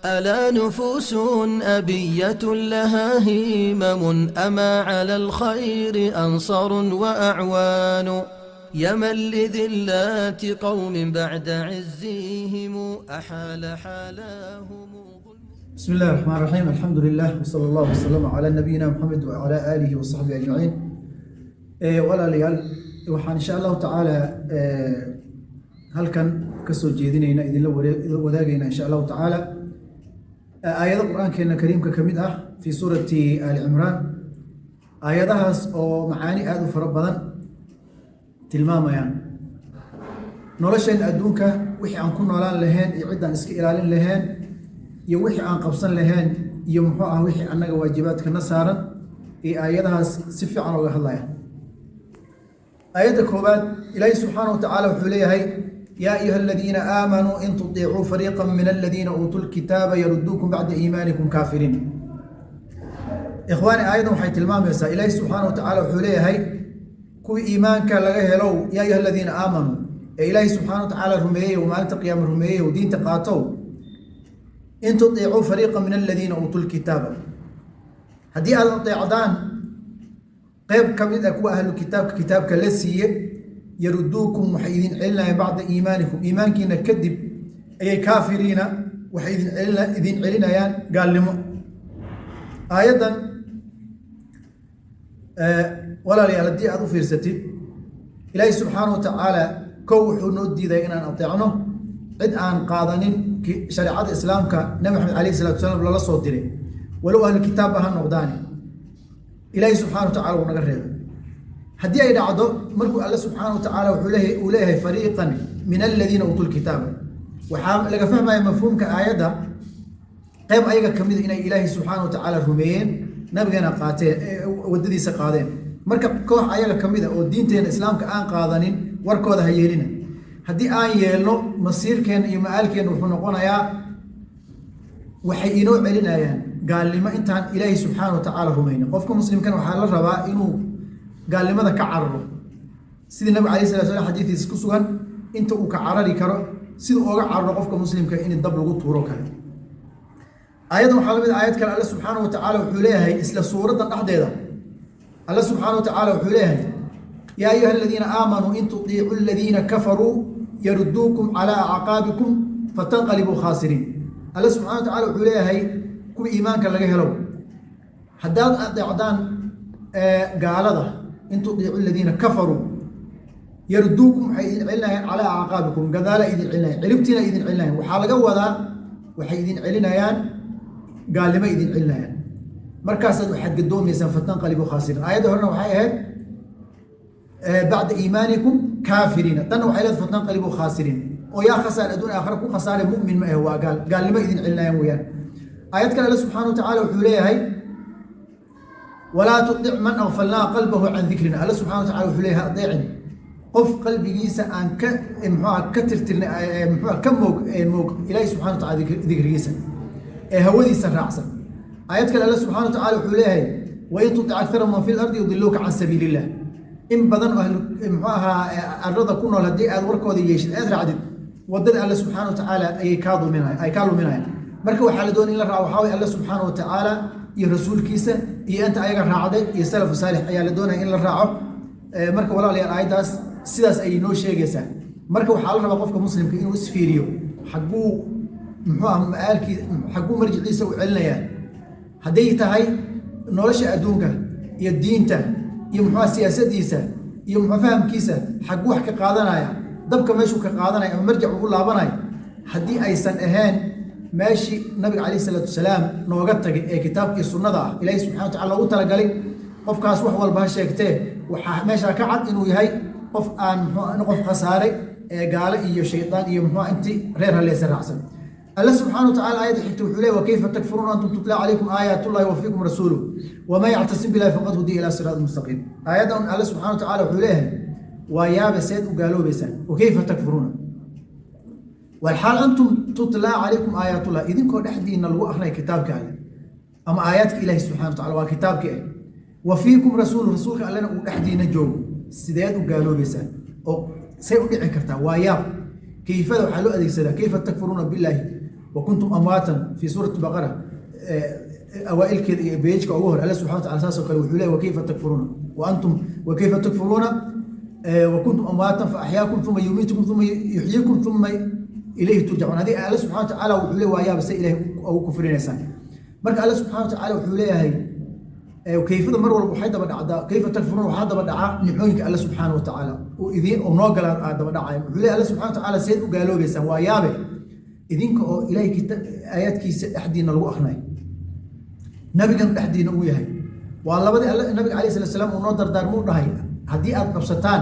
ألا نفوس أبية لها همم أما على الخير أنصار وأعوان يا من لذلات قوم بعد عزهم أحال حالهم بسم الله الرحمن الرحيم، الحمد لله وصلى الله وسلم على نبينا محمد وعلى آله وصحبه أجمعين. Walaalayaal, waxaan insha Allahu tacaala halkan kasoo jeedinayna, idinla wadaagayna insha Allahu tacaala aayado Qur-aankeena kariimka ka mid ah fii suurati Aali Cimraan, aayadahaas oo macaani aada u fara badan tilmaamayaan nolosheen adduunka, wixii aan ku noolaan lahayn iyo ciddaan iska ilaalin lahayn iyo wixii aan qabsan lahayn iyo muxuu ah wixii annaga waajibaadkana saaran iyo aayadahaas si fiican oga hadlaya. Aayadda koowaad, Ilaahi subxaana wa tacaala wuxuu leeyahay: "Yaa ayuha aladiina aamanuu in tudiicuu fariiqa min aladiina uutuu lkitaaba yaruduukum bacda iimaanikum kaafiriin." Ikhwaani, aayaddan waxay tilmaamaysaa, Ilaahi subxaana wa tacaala wuxuu leeyahay kuwii iimaanka laga helow, yaa ayuha aladiina aamanuu, ee Ilaahi subxaana wa tacaala rumeeyey, maalinta qiyaama rumeeyey, diinta qaatow, in tudiicuu fariiqa min aladiina uutuu lkitaaba, haddii aad adeecdaan qayb ka mid ah kuwa ahlu kitaabka, kitaabka la siiye, yaruduukum, waxay idin celinayaan, bacda iimaanikum, iimaankiina kadib ayay, kaafiriina, waxay idin celinayaan gaalnimo. Aayaddan, walaalayaal, haddii aada u fiirsatid, Ilaahi subxaana wa tacaala kow wuxuu noo diiday inaan adeecno cid aan qaadanin shareecada Islaamka Nabi Maxamed alayh salatu salaam lala soo diray, walow ahlu kitaabba ha noqdaani. Ilaahi subxana wa tacala wuu naga reebay. Haddii ay dhacdo, markuu Alle subxaana wa tacaala wuxuu leeyahay, uu leeyahay fariiqan min aladiina uutuu lkitaaba, waxaa laga fahmaya mafhuumka aayadda qayb ayaga ka mida inay Ilaahi subxaana wa tacaala rumeeyeen, nabigana qaateen, waddadiisa qaadeen. Marka koox ayaga ka mid a oo diinteena Islaamka aan qaadanin, warkooda ha yeelina. Haddii aan yeelno, masiirkeenna iyo ma-aalkeenna wuxuu noqonayaa waxay inoo celinayaan gaalnimo intaan Ilaahi subxaana wa tacaala rumayna. Qofka muslimkana waxaa la rabaa inuu gaalnimada ka cararo, sidii Nabig alayh sala slam xadiidiisa ku sugan, inta uu ka carari karo, sida ooga cararo qofka muslimka in dab lagu tuuro kale. Aayaddan waxaa lamid aayad kale. Alle subxaana wa tacaala wuxuu leeyahay isla suuraddan dhexdeeda, Alle subxaana wa tacaala wuxuu leeyahay: "Yaa ayuha aladiina aamanuu in tudiicuu aladiina kafaruu yaruduukum calaa acqaabikum fatanqalibuu khaasiriin." Alle subxana wa tacala wuxuu leeyahay kuwii iimaanka laga helo, haddaad adeecdaan gaalada, in tudiicu aladiina kafaruu yaruduukum, waxay idin celinayaan, calaa acqaabikum, gadaala idin celinayaan, ciribtiina idin celinayaan. Waxaa laga wadaa waxay idin celinayaan gaalnimo idin celinayaan, markaasaad waxaad gadoomaysaan, fatanqalibuu khaasiriin. Aayadda horena waxay ahayd bacda iimaanikum kaafiriina, tanna waxay leedahay fatanqalibuu khaasiriin. Oo yaa khasaar adduun aakhira ku khasaare? Mu'min ma ah, waa gaal, gaalnimo idin celinayaan weeyaan. Aayad kale Alle subxaana wa tacaala wuxuu leeyahay: "Walaa tudic man agfalnaa qalbahu can dikrina." Alle subxana wa tacala wuxuu leeyahay adeecin qof qalbigiisa aan ka muxuuha ka tirtirnay, muxuuha ka moog Ilaahi subxana wa tacala dikrigiisa ee hawadiisa raacsan. Aayad kale Alle subxana wa tacala wuxuu leeyahay: "Wain tutic akthara man fi lardi yudiluuka can sabiili illah." In badan oo ahlu muxuu ahaa arlada ku nool haddii aad warkooda yeeshid, aad raacdid, wadada Alle subxaana wa tacaala ayay kaa duminaya, ay kaa luminayaan. Marka waxaa la doonay in la raaco waxaa waye Alle subxaana wa tacaala iyo rasuulkiisa iyo inta ayaga raacday iyo salafu saalix ayaa la doonaya in la raaco. Marka walaalayaal, aayaddaas sidaas ayay noo sheegaysaa. Marka waxaa la rabaa qofka muslimka inuu isfiiriyo xagguu muxuu ah ma-aalkii, xagguu marjiciisa u celinayaa, hadday tahay nolosha adduunka iyo diinta iyo muxuu ah siyaasadiisa iyo muxuu fahamkiisa, xagguu wax ka qaadanaya, dabka meeshuu ka qaadanaya ama marjac ugu laabanaya. Haddii aysan ahayn meeshii nabiga calayh salaatu wasalaam nooga tagay ee kitaabka iyo sunnada ah, Ilaahi subxana wa tacala loogu talagalay, qofkaas wax walba ha sheegtee, waxaa meeshaa ka cad inuu yahay qof aan muxuu qof khasaaray ee gaale iyo shaydaan iyo muxuu intii reer haleysa raacsan. Alle subxaana wa tacala aayadda xigta wuxuu leeyahy: "Wakayfa takfuruuna antum tutlaa calaykum aayaatullahi wa fiikum rasuuluh waman yactasim billahi faqad hudiya ilaa siraatin mustaqiim." Aayaddan Alle subxana wa tacala wuxuu leeyahay: waa yaaba, seed u gaaloobaysaan? Wakayfa takfuruuna walxaal antum tutlaa calaykum aayaatullah, idinkoo dhexdiina lagu akrinaya kitaabka Alle ama aayaadka Ilahi subxana wa tacala, waa kitaabka ah, wa fiikum rasuulu, rasuulka Allena uu dhexdiina joogo, sideed u gaaloobaysaan oo say u dhici kartaa? Waa yaab. Kayfada waxaa loo adeegsadaa kayfa takfuruuna billaahi. Wa kuntum amwaatan fi suurati Baqara awaa'ilkeeda iyo beejka ugu hor, Alle subxana wa tacala saas oo kale wuxuu leeyahy: wakayfa takfuruuna wa antum, wakayfa takfuruuna wa kuntum amwaatan fa axyaakum, uma yumiitukum, uma yuxyiikum, uma ilayhi turjacuun. Haddii Alle subxana wa tacaala wuxuu leeyahy, waa yaaba se Ilahay ugu kufrinaysaan. Marka Alle subxana wa tacaala wuxuu leeyahay kayfada mar walba waxay daba dhacdaa, kayfa takfuruun waxaa daba dhacaa nicmooyinka Alle subxaana wa tacaala uu idiin uu noo galaa aa daba dhacaya. Wuxuu leeyahay Alle subxana wa tacaala: seed u gaaloobaysaan? Waa yaabe, idinka oo Ilahay aayaadkiisa dhexdiina lagu akhrinayo, nabigan dhexdiina uu yahay. Waa labadii Alle nabiga calayhi salatu salaam uu noo dardaarmuu dhahay: haddii aad qabsataan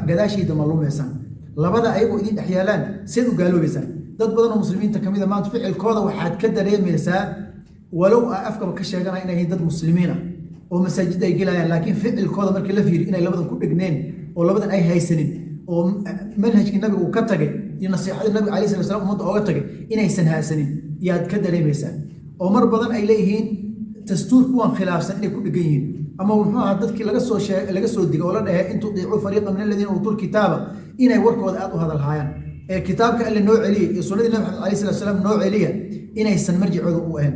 gadaashayda ma lumaysaan. Labada ayagoo idin dhex yaalaan, seed u gaaloobaysaan? Dad badan oo muslimiinta kamid a maanta ficilkooda waxaad ka dareemaysaa, walow aa afkaba ka sheeganaya inay yihiin dad muslimiin ah oo masaajidda ay gelayaan, laakiin ficilkooda markii la fiiriyo inay labadan ku dhegneen oo labadan ay haysanin, oo manhajkii nabiga uu ka tagay iyo nasiixadii nabiga calayhi salatu salaam ummadda ooga tagay inaysan haysanin yaad ka dareemaysaa, oo mar badan ay leeyihiin dastuur kuwan khilaafsan inay ku dhegan yihiin, ama muxuu ahaa dadkii laga soo sheeg, laga soo digay oo la dhahay in tutiicuu fariiqa min aladiina uutul kitaaba, inay warkooda aad u hadal haayaan ee kitaabka Alle noo celiya iyo sunnadii Nabi Maxamed calayhi salatu salaam noo celiya inaysan marjicooda u ahayn.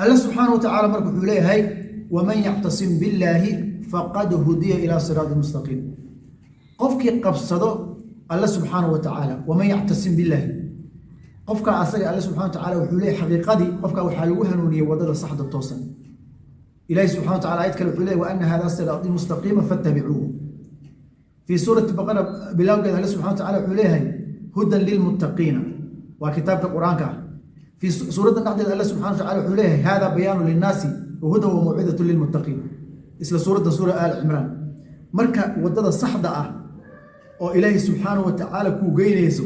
Alle subxaana wa tacaala marka wuxuu leeyahay: waman yactasim billaahi faqad hudiya ilaa siraati mustaqiim. Qofkii qabsado Alle subxaana wa tacaala, waman yactasim billaahi, qofka asaga Alle subxana wa tacaala wuxuu leeyahay xaqiiqadii qofka waxaa lagu hanuuniyey wadada saxda toosan. Ilahi subxana wa tacala ayad kale wuxuu leeyahy: wa ana hada siraatii mustaqiima fattabicuuhu. Fii suurati Baqara bilowgeeda Alle subxana wa tacala wuxuu leeyahay: hudan lilmuttaqiina, waa kitaabka Qur-aanka ah. Fii suuraddan dhexdeeda Alle subxana wa tacala wuxuu leeyahay: hada bayaanu linnaasi wa hudan wa mawcidatu lilmuttaqiin, isla suuradda suura Aal Cimraan. Marka wadada saxda ah oo Ilaahay subxaana wa tacaala kuu geynayso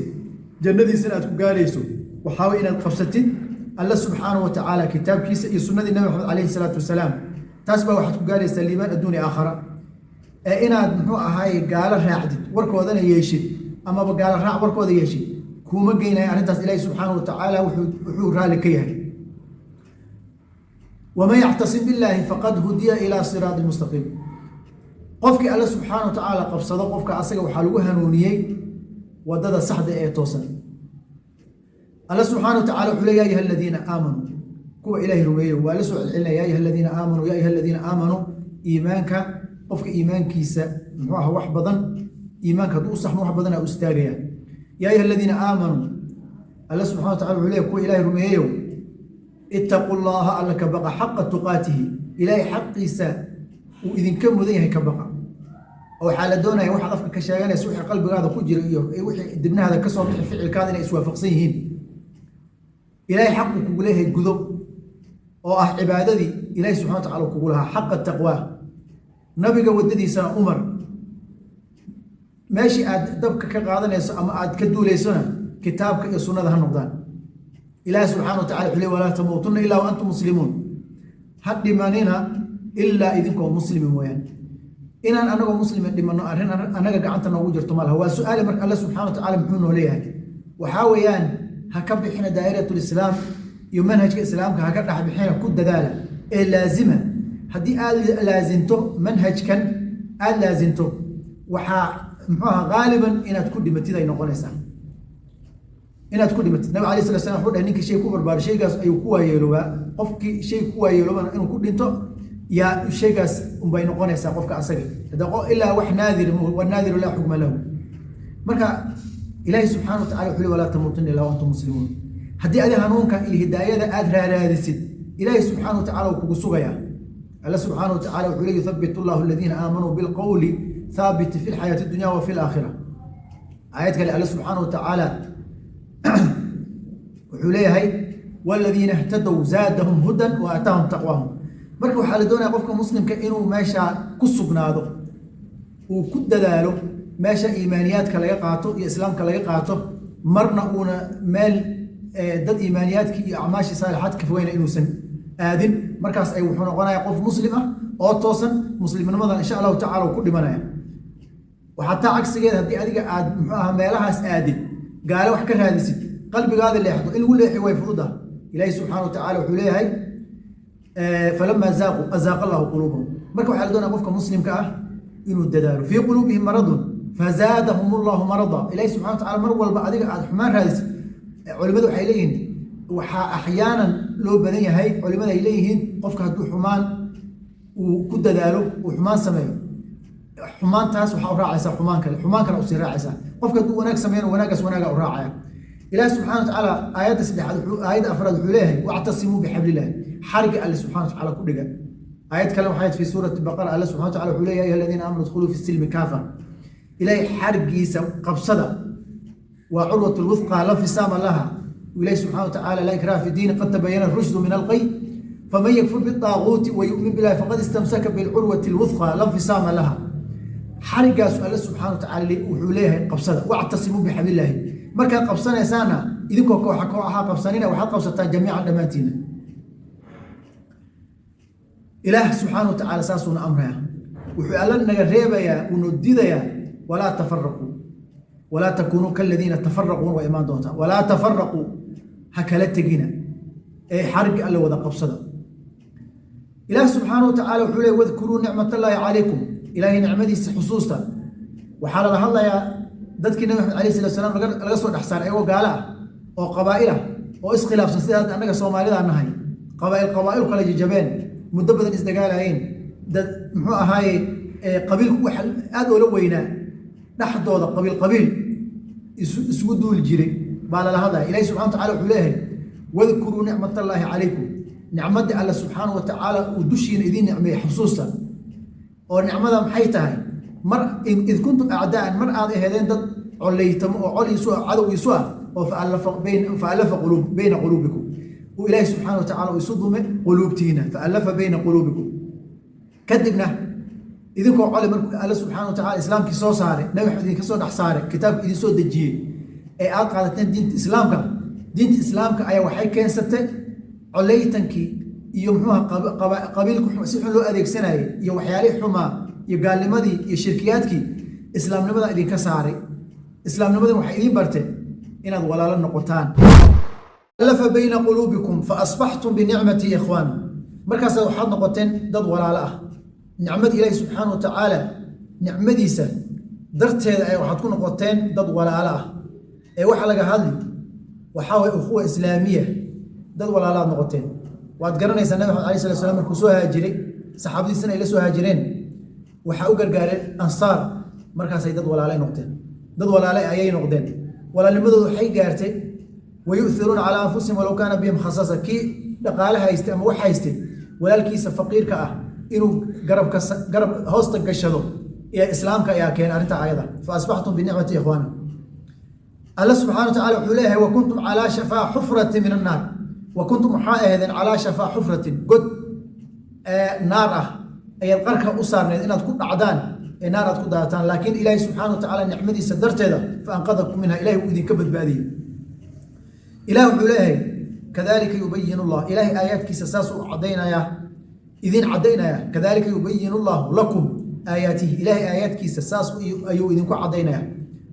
jannadiisana aad ku gaarayso waxaa way inaad qabsatid Alle subxaana wa tacaala kitaabkiisa iyo sunnadii Nabi Maxamed calayhi salaatu wasalaam. Taas baa waxaad ku gaaraysaa liibaan adduun iyo aakhara. Ee inaad muxuu ahaay gaalo raacdid, warkoodana yeeshid, amaba gaalo raac warkooda yeeshid, kuuma geynaya arrintaas Ilaahi subxaana wa tacaala wuxuu raalli ka yahay. Waman yactasim billaahi faqad hudiya ilaa siraati mustaqiim. Qofkii Alle subxaana wa tacaala qabsado, qofka asaga waxaa lagu hanuuniyey wadada saxda ee toosan. Alle subxaana wa tacala wuxuu le: ya ayuha aladiina aamanuu, kuwa Ilaahay rumeeyo. Waa la soo celcelinaya: ya ayuha aladiina aamanuu, ya ayuha aladiina aamanuu. Iimaanka, qofka iimaankiisa muxuu aha wax badan, iimaanka hadduu u saxmo wax badan aa u istaagaya. Ya ayuha aladiina aamanuu, Alle subxana wa tacala wuxuu leeyahy: kuwa Ilaahay rumeeyeyow, ittaquu llaha, Alla ka baqa, xaqa tuqaatihi, Ilaahay xaqiisa uu idinka mudan yahay ka baqa. Oo waxaa la doonaya waxaad afka ka sheeganaysa, wixii qalbigaada ku jira iyo wixii dibnahaada ka soo bixi, ficilkaada inay iswaafaqsan yihiin. Ilaahay xaq uu kugu leeyahay gudo, oo ah cibaadadii Ilaahay subxana wa tacala kugu lahaa, xaqa taqwaa. Nabiga waddadiisana umar, meeshii aad dabka ka qaadanayso ama aad ka duulaysona kitaabka iyo sunnada ha noqdaan. Ilaahi subxana wa tacala wuxuu leey: walaa tamuutunna ilaa wa antum muslimuun, ha dhimanina ilaa idinkoo muslimi mooyaan. Inaan anagoo muslima dhimanno arrin annaga gacanta noogu jirto ma laha. Waa su-aali. Marka Alle subxana wa tacala muxuu noo leeyahay? Waxaa weeyaan ha ka bixina daa'iratulislaam iyo manhajka islaamka, ha ka dhex bixina, ku dadaala ee laazima. Haddii aad laazinto manhajkan, aada laazinto, waxaa muxuu ahaa qaaliban inaad ku dhimatid ay noqonaysaa, inaad ku dhimatid. Nabig alay sala slam wuxuu dhahay: ninkii shay ku barbaaro, shaygaas ayuu ku waayeeloobaa. Qofkii shay ku waayeeloobana inuu ku dhinto yaa shaygaas unbay noqonaysaa qofka asaga hada, ilaa wax naadir, wanaadiru laa xukma lahu. Marka Ilaahi subxana wa tacala wuxuu li: walaa tamuutunna ilaa wa antum muslimuun. Haddii adi hanuunka iyo hidaayada aad raaraadisid, Ilaahi subxaana wa tacala wuu kugu sugayaa. Alla subxaana wa tacala wuxuu le: yuthabitu allahu aladiina aamanuu bilqowli thaabiti fi lxayaati dunya wa fi laakhira. Aayad kale Alle subxaana wa tacaala wuxuu leeyahay: waladiina ihtadow zaadahum hudan wa aataahum taqwaahum. Marka waxaa la doonaya qofka muslimka inuu meesha ku sugnaado, uu ku dadaalo meesha iimaaniyaadka laga qaato iyo islaamka laga qaato, marna uuna meel dad iimaaniyaadkii iyo acmaashii saalixaadka fogeyna inuusan aadin. Markaas ay wuxuu noqonaya qof muslim ah oo toosan, muslimnimadan insha allahu tacala uu ku dhimanaya. Waxaa taa cagsigeeda haddii adiga aad muxuu aha meelahaas aadid, gaale wax ka raadisid, qalbigaada leexdo, in lagu leexi way fududah. Ilaahi subxana wa tacala wuxuu leeyahay: falamaa zaaquu azaaqa allahu quluubahum. Marka waxaa la doonaya qofka muslimka ah inuu dadaalo. Fii quluubihim maradun fazaadahum allahu marada. Ilahi subxana wa tacala mar walba adiga aad xumaan raadisid, Culimadu waxay leeyihiin, waxaa axyaanan loo badan yahay, culimada ay leeyihiin, qofka hadduu xumaan uu ku dadaalo, uu xumaan sameeyo, xumaantaas waxaa u raacaysaa xumaan kale, xumaan kale usii raacaysaa. Qofka hadduu wanaag sameeyana, wanaaggaas wanaaga u raacaya. Ilaah subxana wa tacaala aayadda saddexaad, aayadda afraad wuxuu leeyahay: wactasimuu bixablilah, xariga Alle subxana wa tacaala ku dhiga. Aayad kale waxay fi suurati Baqara, Alle subxana wa tacala wuxuu leeyahay: ayuha aladiina aamanu idkhuluu fi silmi kaafa. Ilaahay xarigiisa qabsada, waa curwat lwuthqa la fisaama laha. Ilahi subxana wa tacaala: laa ikraha fi diini, qad tabayana rushdu min alqay, faman yakfur bitaaguuti wa yu'min billahi faqad istamsaka bilcurwati lwuthqa la fisaama laha. Xarigaasu Alle subxana wa tacaala wuxuu leeyahay qabsada, wactasimuu bixablillaahi. Markaad qabsanaysaana, idinkoo kooxa kooxaha qabsanina, waxaad qabsataan jamiican, dhammaantiina. Ilaah subxaana wa tacaala saasuuna amraya. Wuxuu Alla naga reebayaa, uunoo diidayaa: walaa tafaraquu, walaa takuunuu kaladiina tafaraquu. Waa imaan doontaa. Walaa tafaraquu, ha kala tegina ee xarigga Alle wada qabsada. Ilaah subxaana wa tacaala wuxuu leey: wadkuruu nicmatallaahi calaykum. Ilaahay nicmadiisa xusuusta. Waxaa lala hadlayaa dadkii Nabi Maxamed alayh salatu salaam laga soo dhex saaray, ayagoo gaalo ah oo qabaa'il ah oo iskhilaafsan, sida hadda annaga Soomaalida nahay, qabaa'il qabaa'il kala jajabeen, muddo badan isdagaalayeen, dad muxuu ahaaye qabiilku waxa aad oola weynaa, dhexdooda qabiil qabiil isugu duuli jiray baa lala hadlaya. Ilahi subxana wa tacala wuxuu leeyahay: wadkuruu nicmatallaahi calaykum. Nicmadii Alle subxaana wa tacaala uu dushiina idiin nicmeeyey xusuusta. Oo nicmada maxay tahay? Mar id kuntum acdaa'an, mar aad aheedeen dad coleytamo oo col isu ah, cadow isu ah, oo faallafa bayna quluubikum, uu Ilaahi subxaana wa tacala uu isu dume quluubtiina, faallafa bayna quluubikum. Kadibna idinkoo cole, markuu Alle subxaana wa tacala islaamkii soo saaray, Nabi Maxamed idinka soo dhex saaray, kitaabka idin soo dejiyey, ee aad qaadateen diinta islaamka, diinta islaamka ayaa waxay keensatay coleytankii iyo muxuuha qabiilku si xun loo adeegsanayay iyo waxyaalihii xumaa iyo gaalnimadii iyo shirkiyaadkii, islaamnimada idinka saaray. Islaamnimadan waxay idiin bartay inaad walaalo noqotaan. Allafa bayna quluubikum fa asbaxtum binicmatii ikhwaana. Markaasaad waxaad noqoteen dad walaalo ah. Nicmada Ilaahi subxaana wa tacaala, nicmadiisa darteeda ayaa waxaad ku noqoteen dad walaalo ah. Ee waxa laga hadli waxaa waye ukhuwa islaamiya. Dad walaalaad noqoteen. Waad garanaysaa, Nabi Maxamed alayh salatu slam markuu soo haajiray, saxaabadiisana ay la soo haajireen, waxaa u gargaareen Ansaar. Markaasay dad walaalay noqdeen, dad walaale ayay noqdeen. Walaalnimadoodu waxay gaartay wayu'thiruuna calaa anfusihim walow kaana bihim khasasa. Kii dhaqaale haystay ama wax haystay, walaalkiisa faqiirka ah inuu garabka garab hoosta gashado ee islaamka ayaa keenay arrinta ayada. Fa asbaxtum binicmati ikhwaana. Alla subxana wa tacala wuxuu leeyahay: wa kuntum calaa shafaa xufratin min annaar. Wa kuntum, waxaa ahaydeen, calaa shafaa xufratin, god naar ah ayaad qarka u saarneed inaad ku dhacdaan ee naar aad ku daataan, laakiin Ilaahay subxaana wa tacaala nicmadiisa darteeda fa anqadakum minha, Ilahay uu idinka badbaadiyey. Ilah wuxuu leeyahay: kadalika yubayin llah. Ilahay aayaadkiisa saasuu caddaynayaa, idin caddaynaya. Kadalika yubayin llahu lakum aayaatihi. Ilahay aayaadkiisa saas ayuu idinku caddaynaya.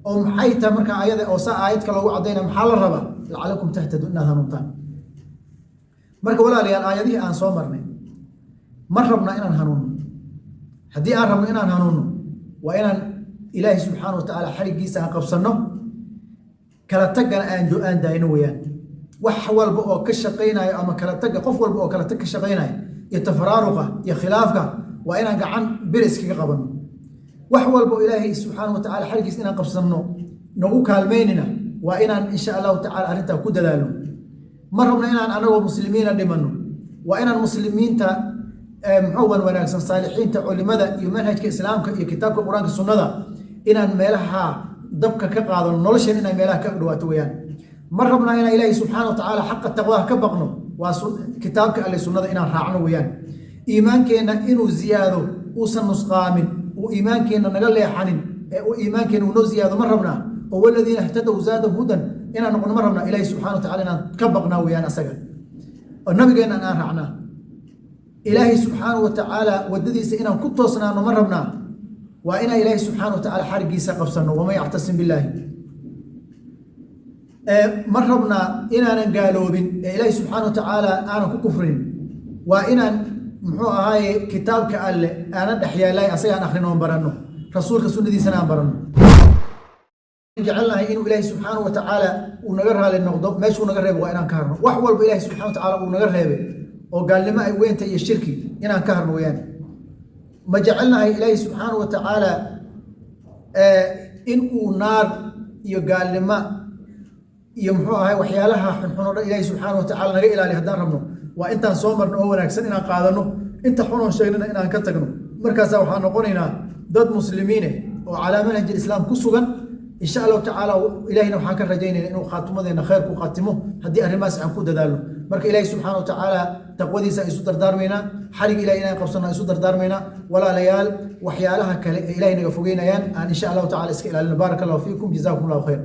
Oo maxay tahay markaa aayada oo saa aayadka loogu caddaynaya? Maxaa la rabaa? Lacalakum tahtadun, inaad hanuuntaan. Marka walaalayaal, aayadihii aan soo marnay, ma rabnaa inaan hanuunno? Haddii aan rabno inaan hanuunno, waa inaan Ilaahay subxaana wa tacaala xarigiisa aan qabsanno, kala taggana aan daayno weeyaan. Wax walba oo ka shaqaynayo ama kala tagga, qof walba oo kala tag ka shaqaynayo iyo tafaraaruqa iyo khilaafka, waa inaan gacan bir iskaga qabanno. Wax walba oo Ilaahay subxaana wa tacala xarigiisa inaan qabsanno nagu kaalmaynina, waa inaan insha Allahu tacala arrintaa ku dadaalno. Ma rabno inaan anagoo muslimiina dhimanno. Waa inaan muslimiinta muxuu wan wanaagsan, saalixiinta, culimada iyo manhajka islaamka iyo kitaabka Qur-aanka, sunnada, inaan meelaha dabka ka qaadano, nolosheen inaan meelaha ka dhawaato weeyaan. Ma rabnaa inaan Ilaahay subxaana wa tacaala xaqa taqwaaha ka baqno? Waa kitaabka Alle, sunnada inaan raacno weeyaan. Iimaankeenna inuu ziyaado, uusan nusqaamin, uu iimaankeenna naga leexanin, ee uu iimaankeenna uu noo ziyaado ma rabnaa? Oo waladiina ihtadow zaadahum hudan inaan noqono ma rabnaa? Ilaahay subxana wa tacala inaan ka baqnaa weeyaan asaga, oo nabigeenna aan raacnaa. Ilaahay subxaana wa tacaala waddadiisa inaan ku toosnaano ma rabnaa? Waa inaan Ilaahay subxaana wa tacala xarigiisa qabsanno. Waman yactasim billaahi. Ma rabnaa inaanan gaaloobin ee Ilaahay subxaana wa tacaala aanan ku kufrin? Waa inaan muxuu ahaaye kitaabka Alle aanan dhex yaallay, asagaan akhrino oon baranno, rasuulka sunnadiisana aan baranno. Jecelnahay inuu Ilaahay subxaanahu wa tacaala uu naga raali noqdo, meeshuu naga reebo waa inaan ka harno. Wax walba Ilaahay subxana wa tacaala uu naga reebay oo gaalnimo ay weynta iyo shirki, inaan ka harno weyaan. Ma jecelnahay Ilaahay subxaanahu wa tacaala in uu naar iyo gaalnimo iyo, muxuu ahay, waxyaalaha xunxun oo dhan Ilaahay subxaana wa tacala naga ilaaliyo haddaan rabno? Waa intaan soo marno oo wanaagsan inaan qaadano, inta xunoon sheegnana inaan ka tagno. Markaasaa waxaan noqonaynaa dad muslimiine oo calaa manhaj islaam ku sugan, insha Allahu tacaala. Ilahina waxaan ka rajaynayna inuu khaatimadeena khayr ku khaatimo haddii arrimahaas aan ku dadaalno. Marka Ilaahi subxaana wa tacaala taqwadiisa isu dardaarmaynaa, xarig Ilahi inaan qabsano isu dardaarmaynaa. Walaalayaal, waxyaalaha kale ee Ilahay naga fogeynayaan aan insha Allahu tacala iska ilaalino. Baaraka Allahu fiikum, jazaakum Allahu khayr.